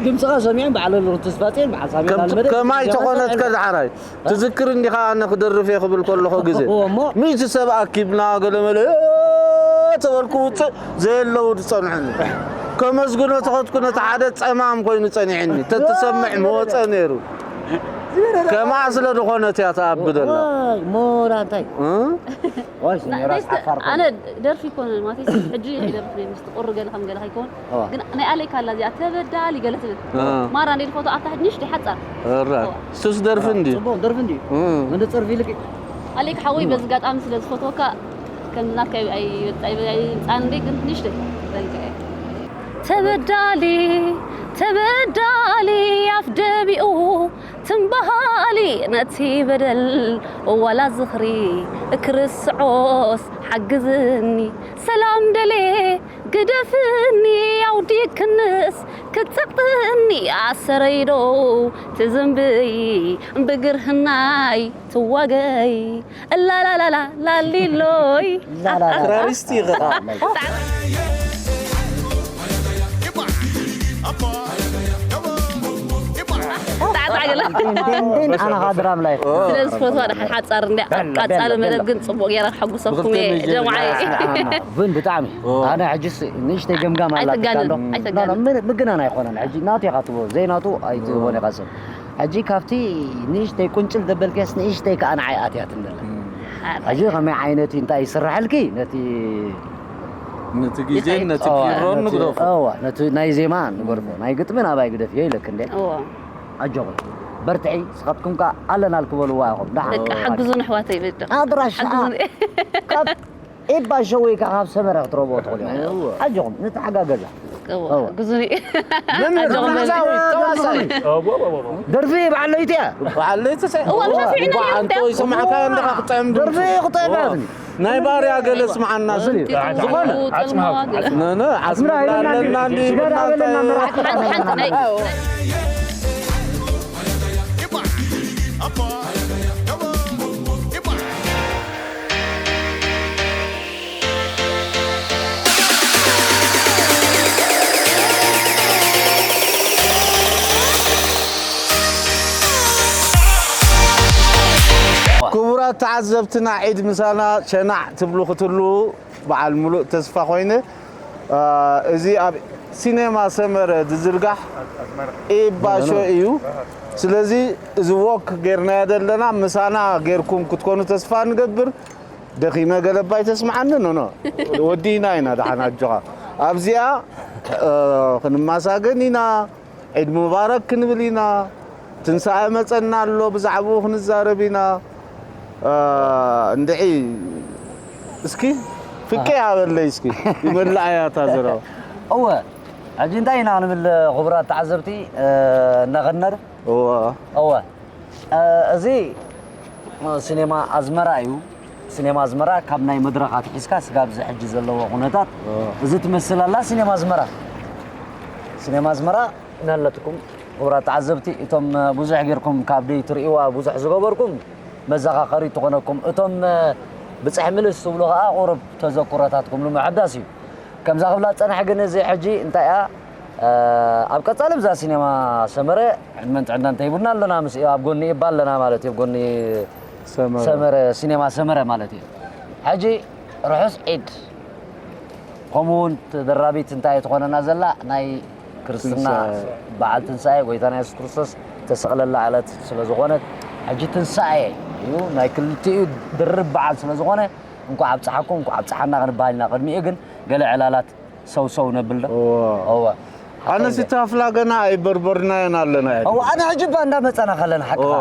ድምፅኻ ሰሚዖም በዓል ኣኽሊሉ ተስፋጼን፣ በዓል ሳሙኤል ከም-፣ ኣልመደ፣ ከማይ ጀማል ተኾነት ኣልመደ። ከድዓራይ። ትዝክር እንዲኻ ኣነ ክደርፍ እየ ክብል ከለኹ ግዜ። እዎ፣ እሞ። ሚእቲ ሰብ ኣኪብና ገለ መለ፣ እ፣ ተበልኩ ውፅእ ዘየለዉ ዝጸንሑኒ። ከመስግኖ ተኸትኩ ነቲ ሓደ ጸማም ኮይኑ ጸኒሕኒ። ተትሰምዕ ምወጸ ነይሩ። ከምኣ ስለ ዝኾነት እያ ትኣቢ ዘላ። ዋይ፣ ሞራ እንታይ? እ? ዋይ፣ ና-፣ ሞራ ናይስ-፣ ዓፋር ኣነ ደርፊ ይኮነ ማለት ሕጂ ይደርፍ ነይ ምስቲ ቁሪ ገለ ከም ገለ ከይኮን። እዋ። ግን ናይ ኣሌካ ኣላ እዚኣ ተበዳሊ ገለ ትብል። እ። ማራ እንዴ ፎቶ ኣብታ ሕጂ ንእሽተይ ሓጻር። እራ። እዋ። ስስ ደርፊ እንዲ? ጽቡቕ ደርፊ እንዲ? እ። መነጸር ፊልቂ? ኣሌካ ሓወይ በዚ ኣጋጣሚ ስለ ዝፈትወካ ከም ናትካ ኣይ-፣ ኣይ-፣ ኣይ-፣ ኣይምጻን እንዴ ግን ንእሽተይ በልካ እየ። ተበዳሊ፣ ተበዳሊ ኣፍ ደቢኡ ትምባሃሊ ነቲ በደል ዋላ ዝኽሪ ክርስዖስ ሓግዝኒ ሰላም ደሌ ግደፍኒ ኣውዲ ክንስ ክትጸቕጥኒ ኣሰረይዶ ትዝንብይ ብግርህናይ ትዋገይ ላላላላ ላሊሎይ ላላላ። ክራሪስቲ ይኸታ። ጣዕሚ። ጣዕላ። ዴን ዴን ዴን ኣና ኻድራም ላይ ስለ ዝፈትዋ ደሓን ሓጻር እንዲ ቀጻሊ መደብ ግን ጽቡቅ ገይራ ክሐጉሰኩም እየ ጀምዓይ። ግን ብጣዕሚ ኣነ ሕጅስ ንእሽተይ ገምጋም ኣላትካ ኣይትጋነን ዶ ኣይትጋነን። ምግናን ኣይኮነን ሕጂ ናቱ ኢኻ ትቦ ዘይናቱ ኣይትቦን ኢኻ ሰብ ሕጂ ካብቲ ንእሽተይ ቁንጭል ዘበልክያስ ንእሽተይ ከዓ ንዓይ ኣትያትኒ ዘላ ሕጂ ከመይ ዓይነት እዩ እንታይ ይስርሐልኪ ነቲ ነቲ ግዜን ነቲ ፒሮን ንግደፎ እዋ ነቲ ናይ ዜማ ንገርፎ ናይ ግጥሚ ናባይ ግደፍዮ ኢለክ እንደ እዋ ኣጆኹም በርትዒ ስኻትኩም ከ ኣለናል ክበልዋ ኢኹም ደሓን በቃ ሓግዙን ኣሕዋተይ በቃ ኣድራሻ ሓግዙን ካብ ኤባ ሸወይ ከ ካብ ሰመረ ክትረብዎ ትኽእሉ ኢኹም ኣጆኹም ንተሓጋገዛ እዋ ሓግዙን መምህር ኣጆኹም ተዋሳዊ ተዋሳዊ ደርፊ በዓል ለይቲ እያ በዓል ለይቲ ሰ እዋ ብሻፊዒ ኢና ዋ ነይሩ ኣንቶ ይሰማዕካ እንድኻ ክጥዕም ደርፊ ክጥዕም እያ ናይ ባርያ ገለ ስምዓና ዝብል ዝኾነ ዓጽምሃ ነነ ዓጽምና ኣለና እንዲ ሓንቲ ሓንቲ ናይ ክቡራት ተዓዘብትና ዒድ ምሳና ሸናዕ ትብሉ ክትህልዉ በዓል ሙሉእ ተስፋ ኮይነ እዚ ኣብ ሲኔማ ሰመረ ዝዝርጋሕ ኤባሾ እዩ። ስለዚ እዚ ዎክ ጌርናዮ ዘለና ምሳና ጌርኩም ክትኮኑ ተስፋ ንገብር። ደኺመ ገለባ ኣይተስምዓኒ ኖኖ ወዲና ኢና ደሓን ኣጆኻ ኣብዚኣ ክንማሳገን ኢና። ዒድ ሙባረክ ክንብል ኢና። ትንሳኤ መጸና ኣሎ ብዛዕባኡ ክንዛረብ ኢና። እንድዒ እስኪ ፍቄ ሃበለይ እስኪ ይመላእያ እታ ዘረባ። እወ ሕጂ እንታይ ኢና ክንብል ክቡራት ተዓዘብቲ እናኸድና ዶ እወ እወ እዚ ሲኔማ ኣዝመራ እዩ። ሲኔማ ኣዝመራ ካብ ናይ መድረኽ ኣትሒዝካ ስጋብ እዚ ሕጂ ዘለዎ ኩነታት እዚ ትመስል ኣላ ሲኔማ ኣዝመራ። ሲኔማ ኣዝመራ ናለትኩም ክቡራት ተዓዘብቲ እቶም ብዙሕ ጌርኩም ካብ ደይ ትርእይዋ ብዙሕ ዝገበርኩም መዘኻኸሪ ትኾነኩም። እቶም ብፅሕ ምልስ ትብሉ ከዓ ቁሩብ ተዘክሮታትኩም ንምሕዳስ እዩ። ከምዛ ክብላ ዝፀንሐ ግን እዚ ሕጂ እንታይ እያ ኣብ ቀፃሊ ብዛ ሲኔማ ሰመረ ዕድመን ጥዕና እንተሂቡና ኣለና ምስ ኣብ ጎኒ ኢባ ኣለና ማለት እዩ ኣብ ጎኒ ሰመረ ሲኔማ ሰመረ ማለት እዩ። ሕጂ ርሑስ ዒድ ከምኡ እውን ተደራቢት እንታይ ትኾነና ዘላ ናይ ክርስትና በዓል ትንሳኤ ጎይታና የሱስ ክርስቶስ ተሰቕለላ ዕለት ስለ ዝኾነት ሕጂ ትንሳኤ እዩ ናይ ክልቲኡ ድርብ በዓል ስለ ዝኾነ እንኳዕ ኣብፀሓኩም እንኳዕ ኣብፀሓና ክንበሃል ኢና ቅድሚኡ ግን ገለ ዕላላት ሰው ሰው ነብል ዶ? እወ። ኣነስ ታፍላ ገና ኣይበርበርናዮን ኣለና። እወ ኣነ ሕጂ እባ እንዳመፀና ከለና ሓቅኻ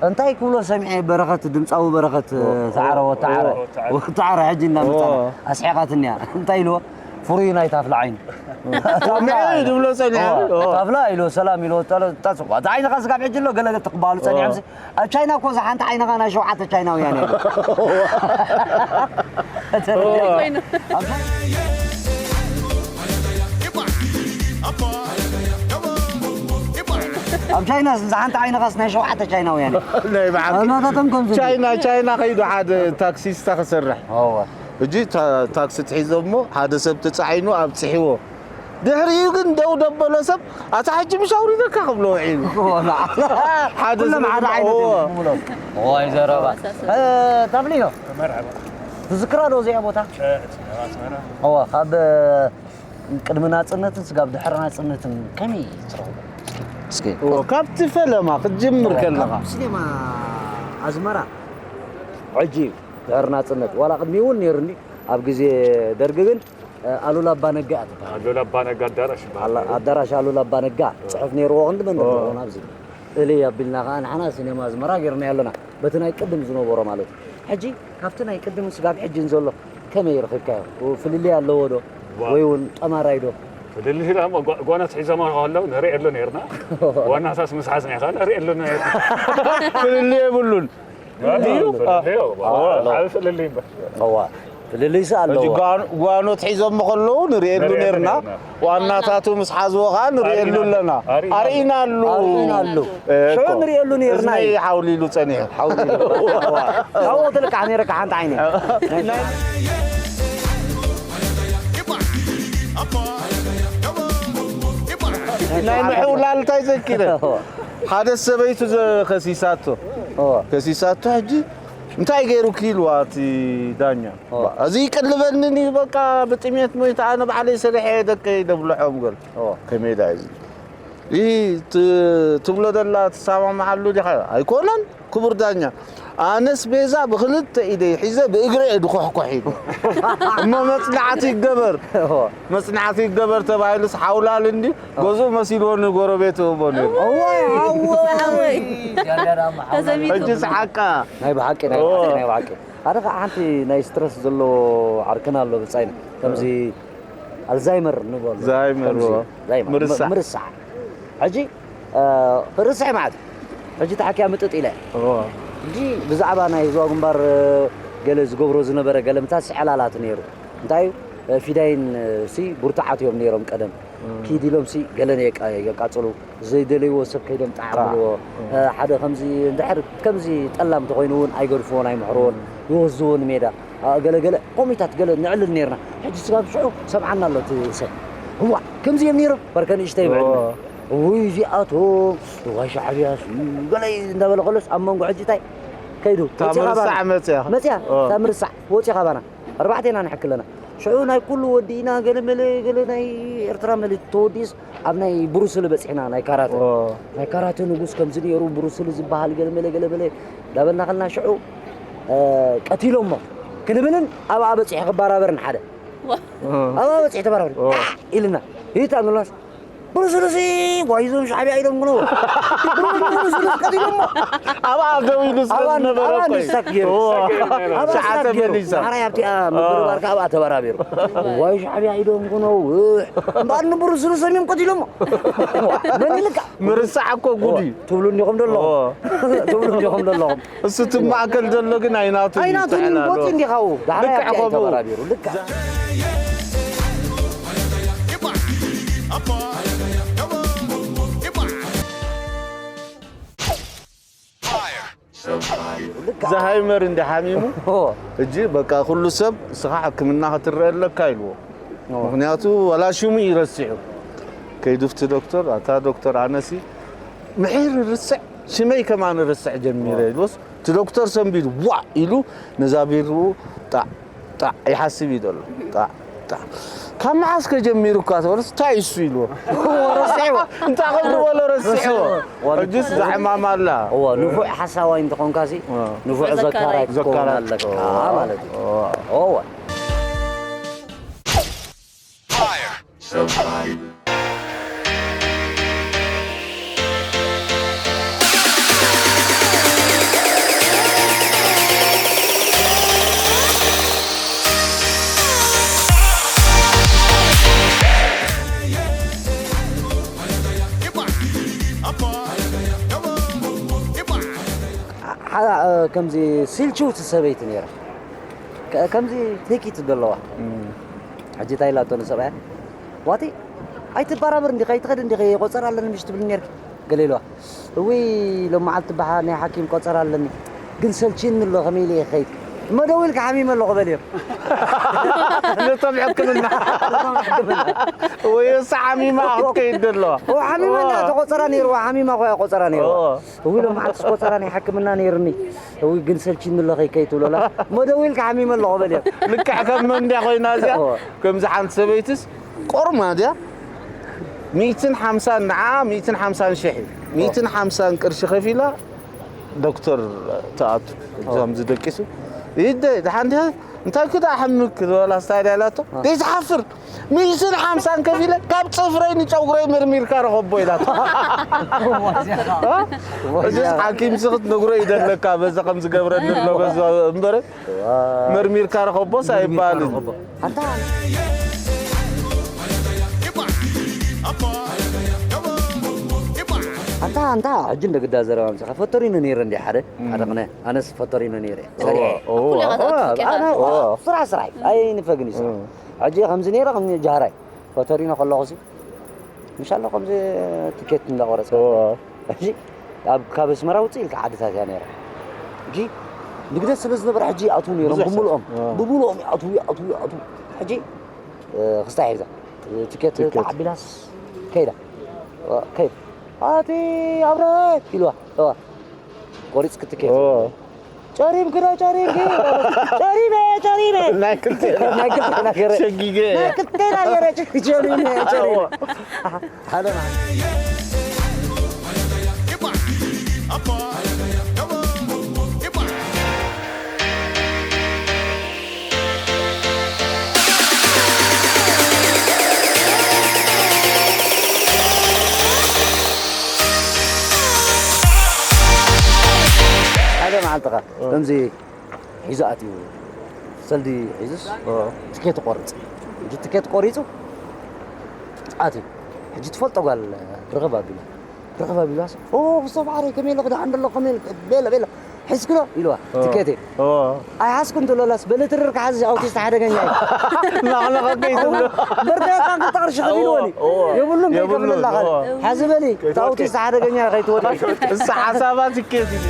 እንታይ ክብሎ ሰሚዐ በረኸት ድምፃዊ በረኸት ሰዓረ ወተዓረ ወተዓረ ሕጂ እንዳመፀና ኣስሒቓትኒ እያ እንታይ ኢልዎ ፍሩይ ናይ ታፍላ ዓይኒ ድብሎ ፀኒሑ ታፍላ ኢልዎ ሰላም ኢልዎ ጠፅቋ እቲ ዓይንኻ ስጋብ ሕጂ ኣሎ ገለ ትክበሃሉ ፀኒሖም ኣብ ቻይና እኮ እዛ ሓንቲ ዓይንኻ ናይ ሸውዓተ ቻይናውያን እያ። ኣብ ቻይና እዛ ሓንቲ ዓይንኻስ ናይ ሸውዓተ ቻይናውያን እያ። ናይ ብሓቂ ናታቶም ከምዚ ቻይና ቻይና ከይዱ ሓደ ታክሲስታ ክሰርሕ እወ ሕጂ ታክሲ ትሒዞ እሞ ሓደ ሰብ ተፃዒኑ ኣብፅሕዎ ድሕሪኡ ግን ደው ደበሎ ሰብ ኣታ ሕጂ ምሽ ኣውሪደካ ክብሎ ውዒሉ ሓደ ኩሎም ሓደ ዓይነት እዮም ዝብሎም። እዋይ ዘረባ ታፍልዮ ትዝክራ ዶ እዚኣ ቦታ እዋ ካብ ቅድሚ ናፅነትን ስጋብ ድሕሪ ናፅነትን ከመይ ትረኽቦ እስኪ ካብቲ ፈለማ ክትጅምር ከለኻ ሲኔማ ኣዝመራ ሕጂ ድሕሪ ናፅነት ዋላ ቅድሚ እውን ነይሩኒ ኣብ ግዜ ደርጊ ግን ኣሉላ ኣባነጋ ትበሃል ኣሉላ ኣባነጋ ኣዳራሽ ይበሃል ኣዳራሽ ኣሉላ ኣባነጋ ፅሑፍ ነይርዎ ክንዲ መን ነበርዎ ናብዚ እልይ ኣቢልና ከዓ ንሓና ሲኔማ ኣዝመራ ገይርናዮ ኣለና በቲ ናይ ቅድም ዝነበሮ ማለት እዩ ሕጂ ካብቲ ናይ ቅድም ስጋብ ሕጂ ዘሎ ከመይ ረኺብካዮ ፍልልይ ኣለዎ ዶ ወይ እውን ጠማራይ ዶ ፍልልይ ዳ ጓኖት ሒዞማ ከለዉ ንርእየሉ ነርና ዋናታስ ምስሓዝና ኢኻ ንርእየሉ ነርና ፍልልይ የብሉን ፍልልይ እምበር እዋ ፍልልይስ ኣለዎ ጓኖት ሒዞም ከለዉ ንርእየሉ ነርና ዋናታቱ ምስ ሓዝዎ ከዓ ንርእየሉ ኣለና ኣርኢናሉ ኣርኢናሉ ሽዑ ንርእየሉ ነርና እዩ ሓውሊሉ ጸኒሑ ሓውሊሉ ካብኡ ትልቃሕ ነይረካ ሓንቲ ዓይኒ ናይ ምሕውላል እንታይ ዘኪረ ሓደ ሰበይቱ ከሲሳቶ። ከሲሳቶ ሕጂ እንታይ ገይሩኪ ኢልዋ እቲ ዳኛ። እዚ ይቅልበልኒ በቃ ብጥሜት ሞይተ ኣነ ባዕለይ ሰሪሐ ደቀይ ደብልዖም ገል። ከመይ ዳ እዚ ይህ ትብሎ ደላ ትሰማምዓሉ ዲኻ? ኣይኮነን ክቡር ዳኛ። ኣነስ ቤዛ ብክልተ ኢደይ ሒዘ ብእግረ እየ ድኮሕኮሕ ኢሉ። እሞ መጽናዕቲ ይገበር። መጽናዕቲ ይገበር ተባሂሉስ ሓውላል እንዲ ገዝኡ መሲልዎ ንጎረቤት እቦ ነይሩ። እዋይ፣ እዋይ፣ እዋይ። ተሰሚቱ። ሕጂ ሰሓቃ። ናይ ብሓቂ፣ ናይ ብሓቂ፣ ናይ ብሓቂ። ሓደ ከዓ ሓንቲ ናይ ስትረስ ዘለዎ ዓርክና ኣሎ ብጻይና። ከምዚ ኣልዛይመር ንብሎ። ዛይመር፣ ከምዚ ዎ። ዛይመር፣ ምርሳዕ። ምርሳዕ። ሕጂ፣ እ፣ ርስዐ ማለት። ሕጂ ተሓኪያ ምጥጥ ኢለ። ዎ። ሕጂ ብዛዕባ ናይ ህዝባዊ ግንባር፣ እ፣ ገለ ዝገብሮ ዝነበረ ገለምታት ስዐላላት ነይሩ። እንታይ እዩ? እ፣ ፊዳይን፣ እ፣ ሲ ብርቱዓት እዮም ነይሮም ቀደም። ኪድ ኢሎም ሲ ገለ የቃ-፣ የቃጽሉ። ዘይደለይዎ ሰብ ከይዶም ጣዕ ጣዕ። ብልዎ። እ፣ ሓደ ከምዚ እንድሕር ከምዚ ጠላም ተኾይኑ እውን ኣይገድፍዎን ኣይምሕርዎን። ይወዝዎ ንሜዳ። እ፣ ገለ ገለ ኮሚታት ገለ ንዕልል ነይርና። ሕጂ ስጋብ ሽዑ ሰምዓና ኣሎ እቲ ሰብ። እዋ፣ ከምዚ እዮም ነይሮም። በርከ ንእሽተይ ይምዕል። እዎ። ውይ፣ እዚኣቶም፣ እዋይ፣ ሻዕብያ፣ ገለ እንዳበለ ከሎስ ኣብ መንጎ ሕጂ እንታይ ከይዱ? እታ መጽያ መርሳዕ ካባና። መጽያ። መጽያ፣ እዎ። እታ ምርሳዕ፣ ወጽያ ካባና። ኣርባዕተ ኢና ንሕክለና። ሽዑ ናይ ኩሉ ወዲእና፣ ገለ መለ፣ ገለ ናይ ኤርትራ መለ ተወዲእስ፣ ኣብ ናይ ብሩስሊ በጺሕና፣ ናይ ካራተ። እዎ። ናይ ካራተ ንጉስ ከምዚ ነይሩ፣ ብሩስሊ ዝበሃል ገለ መለ፣ ገለ መለ፣ እንዳበልና ከልና ሽዑ፣ እ፣ ቀቲሎሞ። ክንብልን ኣብኣ በጺሑ ክበራበርን ሓደ። ዋ። ኣብኣ በጺሑ ተበራበሩ። እዎ። ኢልና። ይታ ንብላስ፣ ብሩስሉሲ ዋይዞም ሻዕብያ ኢሎም ግኖ። ብሩስሉስ ቀቲሎሞ። ኣብኣ ደው ኢሉ ስለ ኣብኣ ዝነበረ ኣብኣ እኮ እዩ። ንስታክ ገይሩ። እዎ። ኣብኣ ሸዓተ ስታክ ገይሩ። መሊሳ። ማሕራይ ኣብቲኣ ምብርባርካ ኣብኣ ተበራቢሩ። ዋይ ሻዕብያ ኢሎም ግኖ። እምበኣር ንብሩስሉስ እዮም ቀቲሎሞ። መን ኢልካ? ምርሳዕ እኮ ጉድ እዩ። ትብሉ እንዲኹም ደለኹም። እዎ። ትብሉ እንዲኹም ደለኹም። እሱ እቲ ማእከል ዘሎ ግን ኣይናቱን እዩ ኣይናቱን ይተሓላሎ። ቦቲ እንዲኻ ው። ዳሕራይ ልክዕ ኣብቲኣ ከምኡ። ተበራቢሩ። ልክዕ። ዛሃይመር እንዲ ሓሚሙ፣ ኦ። ሕጂ በቃ ኩሉ ሰብ እስኻ ሕክምና ክትረአ ኣለካ ኢልዎ። ኦ። ምኽንያቱ ዋላ ሽሙ እዩ ረሲዑ። ከይዱ ኣብቲ ዶክተር፣ ኣታ ዶክተር ኣነሲ ምሒር ርስዕ፣ ሽመይ ከማን ርስዕ ጀሚረ ኦ። ኢልዎስ፣ እቲ ዶክተር ሰንቢዱ ዋእ ኢሉ ነዛ ቢርኡ ጣዕ ጣዕ ይሓስብ እዩ ዘሎ። ጣዕ ጣዕ። ካብ መዓስ ከ ጀሚሩ እኳ ተበለስ፣ እንታይ እሱ ኢልዎ? ረሲዕዎ። እንታይ ከም ዝበሎ ረሲዕዎ። ረሲዕዎ። ሕጅስ ዛዕማም ኣላ። እወ፣ ንፉዕ ሓሳዋይ እንተኾንካ ሲ፣ እወ። ንፉዕ ዘካራይ ዘካራይ ክትከውን ክትከውን ኣለካ ኣለካ። ማለት እዩ። እወ። እወ። ሓ-፣ ከምዚ ሲልችውቲ ሰበይቲ ነይራ። ከ-፣ ከምዚ ቴኪት ዘለዋ። እም። ሕጂ እንታይ ኢላቶ ንሰብኣያ? ዋቲ፣ ኣይትበራበር እንዲኻ፣ ኣይትኸድ እንዲኻ፣ ቆጸራ ኣለኒ ምሽ ትብልኒ ነርኪ። ገለ ኢልዋ። እውይ፣ ሎመዓልቲ በሓ ናይ ሓኪም ቆጸራ ኣለኒ። ግን ሰልችኒ ኣሎ፣ ከመይ ኢለ እየ ክኸይድ? እሞ ደው ኢልካ ሓሚመ ኣለኹ በልዮ። ነቶም ሕክምና። ነቶም ሕክምና። ወይ እሳ ሓሚማ ክትከይድ ዘለዋ። ኦ፣ ሓሚማ እዋ። እንዳ ተቆጸራ ነይርዋ፣ ሓሚማ እኮ እያ ቆጸራ ነይርዋ። እዋ። እውይ፣ ሎመዓልቲ ቆጸራ ናይ ሕክምና ነይሩኒ። እውይ፣ ግን ሰልችኒ ኣሎ፣ ከይከይድ ትብሎላ። እሞ ደው ኢልካ ሓሚመ ኣለኹ በልዮ። ልክዕ ከም መን ድያ ኮይና እዚኣ? እዋ። ከምዚ ሓንቲ ሰበይትስ ቆርማ ድያ? ሚእትን ሓምሳን ንዓ፣ ሚእትን ሓምሳን ሽሕ እዩ። ሚእትን ሓምሳን ቅርሺ ከፊላ ዶክተር ትኣቱ። እዞም ዝደቂሱ። ይደ፣ ደሓን ድያ? እንታይ ክዳ ሕምክ ዝበላ ስታይል ያላቶ? አ። ዘይትሓፍር። ሚእትን ሓምሳን ከፊለ ካብ ጽፍረይ ንጨጉረይ መርሚርካ ረኸቦ ኢላቶ። አ? እዚስ ሓኪም ስኽት ነግሮ ይደለካ፣ በዛ ከም ዝገብረኒ ኣሎ፣ በዛ እምበረ። ዋ። መርሚርካ ረኸቦስ ኣይባልን። ኣንታ፣ ኣንታ፣ ኣንታ፣ ሕጂ እንደ ግዳ ዘረባ ኣምጺኻ። ፈቶሪኖ ነይረ እንዲ ሓደ፣ እም። ሓደ ቅነ፣ ኣነስ ፈቶሪኖ ነይረ። እዋ፣ ሰሪሐ። እዋ። ኩሉ ኢኻ እዋ፣ ትኣቱ፣ ኣነ፣ እዋ። እዋ፣ ስራሕ፣ ስራሕ። ኣይንፈግን እዩ ስራሕ። እም። ሕጂ ከምዚ ነይረ፣ ከምዚ ጃህራይ። ፈቶሪኖ ከለኹ ሲ፣ ምሻሎ ከምዚ ትኬት እንዳቆረጽካ። እዋ። ሕጂ ኣብ፣ ካብ ኣስመራ ውጽእ ኢልካ ዓድታት እያ ነይራ። ሕጂ ንግደት ስለ ዝነበረ ሕጂ ይኣትዉ ነይሮም ብዙሕ ሰብ። ብምልኦም። እዋ። ብምልኦም ይኣትዉ፣ ይኣትዉ፣ ይኣትዉ። ሕጂ፣ እ፣ ክስታይ ሒዛ። ትኬት ትኬት። ተዓቢላስ ከይዳ። እ፣ ከይዳ። ኣቲ ኣብረ ኢልዋ እዋ ቆሪጽ ክትከ ኦ ጨሪም ክዶ ጨሪም ጊ ጨሪመ ጨሪመ ናይ ክልተ ናይ ክልተ ነገር ሸጊገ ናይ ክልተ ነገር ጨሪመ ጨሪመ ሓደ ሓደ መዓልትኻ ከምዚ ሒዙ ኣትዩ ሰልዲ ሒዙስ ትኬት ቆርጽ ሕጂ ትኬት ቆሪጹ ኣትዩ ሕጂ ትፈልጦ ጓል ርኸብ ኣቢላ ርኸብ ኣቢላስ ኦ ብሶ ባሕሪ ከመይ ኢለ ክድሓን ደሎ ከመይ ኢለ ቤለ ቤለ ሒዝክሎ ኢልዋ ትኬት ኣይሓዝኩን ትብለላስ በለ ትርር ክሓዝ ኣውቲስት ሓደገኛ እዩ ናቕናቐ ከይትብሎ በርዳታ ክልተ ቅርሺ ከፊልዎ ድዩ የብሉን ከይከፍለላ ካልእ ሓዚ በሊ እቲ ኣውቲስት ሓደገኛ ከይትወድቂ እሳ ሓሳባ ትኬት እዩ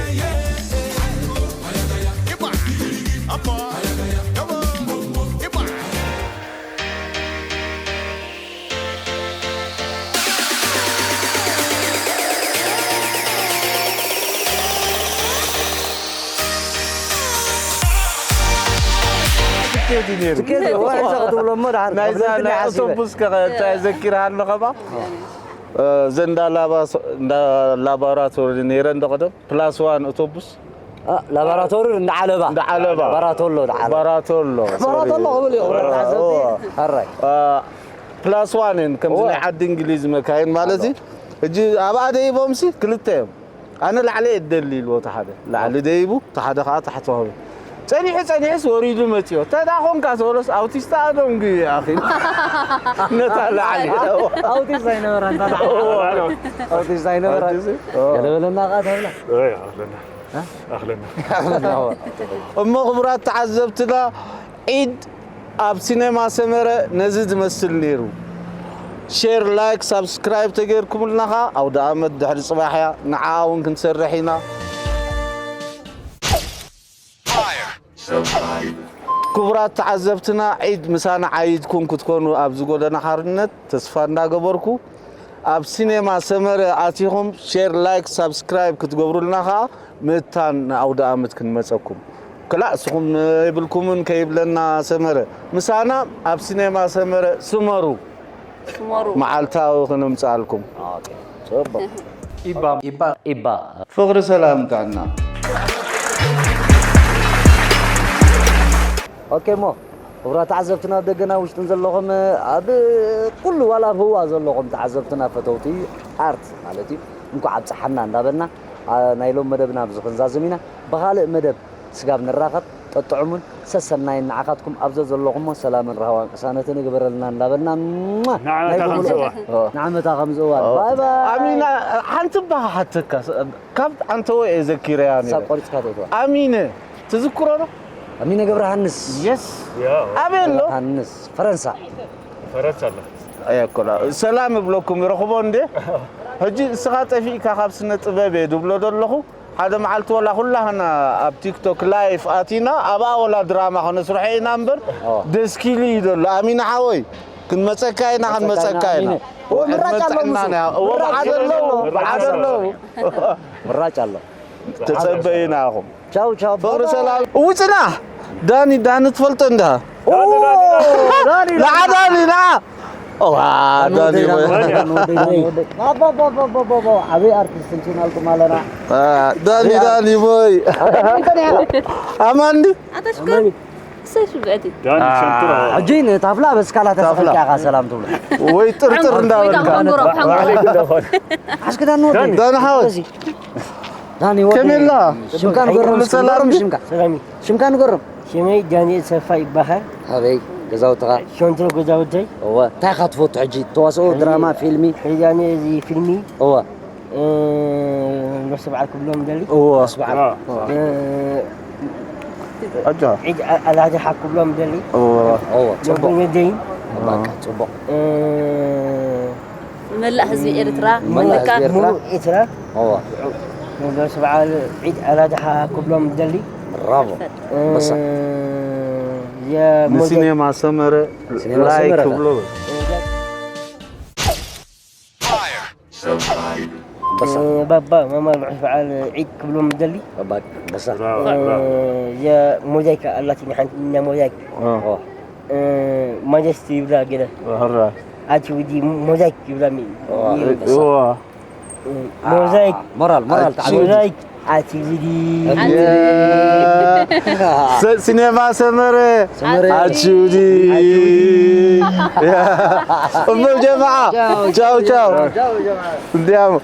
ትኬት እዩ ነይሩ ትኬት እዩ፣ ዋሕዛ ክትብሎ እሞ ደሓር ናይዛ ከብለክኒ ናይ ሓሲበ። ኣውቶቡስ ከ እንታይ ዘኪርሃኒ ኸማ እዘን እንዳ ላባ- እንዳ ላቦራቶሪ ነይረን ዶ ቀደም ፕላስ ዋን ኣውቶቡስ ላቦራቶሪ እንዳ ዓለባ እንዳ ዓለባ ባራቶሎ እንዳ ዓለባ ባራቶሎ ባራቶሎ ክብል እዩ ክብረት ተዓዘብቲ ሕራይ ፕላስ ዋን እየን ከምዚ ናይ ዓዲ እንግሊዝ መካይን ማለት እዩ ሕጂ ኣብኣ ደይቦምሲ ክልተ እዮም ኣነ ላዕሊ እየ ዝደሊ ኢልዎ እቲ ሓደ ላዕሊ ደይቡ እቲ ሓደ ከዓ ታሕቲ ኸቢ ጸኒሑ ጸኒሑስ ወሪዱ መፅዮ ተዳ ኾንካ ዝበሎስ ኣውቲስታ ኣደንጉ ኣኺ ነታ ላዕሊ ኣውቲስት ኣይነበራን ኣውቲስት ኣይነበራን ገለ በለና ከዓ ተብላ ኣኽለና እሞ ክቡራት ተዓዘብትና ዒድ ኣብ ሲኔማ ሰመረ ነዚ ዝመስል ነይሩ ሼር ላይክ ሳብስክራይብ ተገይርኩምልና ኸዓ ኣውደ ኣመት ድሕሪ ፅባሕ እያ ንዓ እውን ክንሰርሕ ኢና ክቡራት ተዓዘብትና ዒድ ምሳና ዓይድኩም ክትኮኑ ኣብዚ ጎደና ሓርነት ተስፋ እንዳገበርኩ ኣብ ሲኔማ ሰመረ ኣቲኹም ሼር ላይክ ሳብስክራይብ ክትገብሩልና ኸዓ ምእታን ንኣውደ ኣመት ክንመፀኩም ክላእ እስኹም የብልኩምን ከይብለና ሰመረ ምሳና ኣብ ሲኔማ ሰመረ ስመሩ መዓልታዊ ክንምፅኣልኩም ኢባ ፍቕሪ ሰላም ጥዕና ኦኬ እሞ ክቡራት ተዓዘብትና ኣብ ደገና ውሽጥን ዘለኹም ኣብ ኩሉ ዋላ ኣብ ህዋ ዘለኹም ተዓዘብትና ፈተውቲ ኣርት ማለት እዩ እንኳዕ ኣብፀሓና እንዳበልና ናይ ሎም መደብና ኣብዚ ክንዛዝም ኢና ብኻልእ መደብ ስጋብ ንራኸብ ጠጥዑሙን ሰሰናይን ንዓኻትኩም ኣብ ዘዘለኹሞ ሰላምን ራህዋን ቅሳነትን ይግበረልና እንዳበልና ናይ ብሙሉ ንዓመታ ከምዚ እዋን ባይ ባይ ኣሚና ሓንቲ ባህ ሓተካ ካብ ኣንተወ እየ ዘኪረያ ነይረ ቆሪፅካ ተውተዋ ኣሚነ ትዝክሮ ዶ ኣሚነ ገብረሃንስ የስ ኣበይ ኣሎ ሃንስ ፈረንሳ ፈረንሳ ኣሎ ሰላም እብለኩም ይረኽቦ እንዴ ሕጂ እስኻ ጠፊእካ ካብ ስነ ጥበብ እየ ድብሎ ዘለኹ ሓደ መዓልቲ ወላ ኩላህና ኣብ ቲክቶክ ላይፍ ኣቲና ኣብኣ ወላ ድራማ ከነስርሖ ኢና እምበር ደስኪሉ እዩ ዘሎ ኣሚና ሓወይ ክንመፀካ ኢና ክንመፀካ ኢና ምራጭ ኣሎ ምራጭ ኣሎ ምራጭ ኣሎ ተፀበይና ኢኹም ቻው ቻው ፍቅሪ ሰላም ውፅና ዳኒ ዳኒ ትፈልጦ እንዳ ንዓ ዳኒ ንዓ ዓበይ ኣርቲስት እንችናልኩም ኣለና ዳኒ ዳኒ ቦይ ኣማን ሕጂ ንታፍላ በስካላ ተስፈካ ሰላም ትብሎ ወይ ጥርጥር እንዳበልካ ዓስክዳን ዳኒ ሓወስ ዳኒ ወዲ ከመላ ሽምካ ንገሮም ሽምካ ሽምካ ሽምካ ንገሮም ሽመይ ዳንኤል ሰፋ ይባሃል ኣበይ ገዛውትኻ ሸንትሮ ገዛውተይ እወ እንታይ ኢኻ ትፈቱ ሕጂ ተዋስኦ ድራማ ፊልሚ ሕዳነ እዚ ፊልሚ እወ ሎስ በዓል ክብሎም ደሊ እወ ሎስ በዓል ኣጃ ዒድ ኣላድሓ ክብሎም ደሊ እወ እወ ጽቡቕ ወደይን ጽቡቕ መላእ ህዝቢ ኤርትራ መላእ ህዝቢ ኤርትራ ሙሉእ ኤርትራ እወ ሎስ በዓል ዒድ ኣላድሓ ክብሎም ደሊ ብራቮ በሳ ንሲኔማ ሰመረ ላይክ ብሎ በል። Subscribe. ባባ ማማ ርሑስ በዓል ዒድ ክብሎም ደሊ። ባባ በሳ ሞዛይክ ኣላትኒ ሓንቲ እኛ ሞዛይክ اه اه ማጀስቲ ይብላ ገለ هرا ኣቲ ውዲ ሞዛይክ ይብላ ايوه ሞዛይክ ሞራል ሞራል ተዓወት ሞዛይክ ኣቲ ውዲ سينما سمرة سمرة. عتشودي أمو جماعة تشاو تشاو انتيامو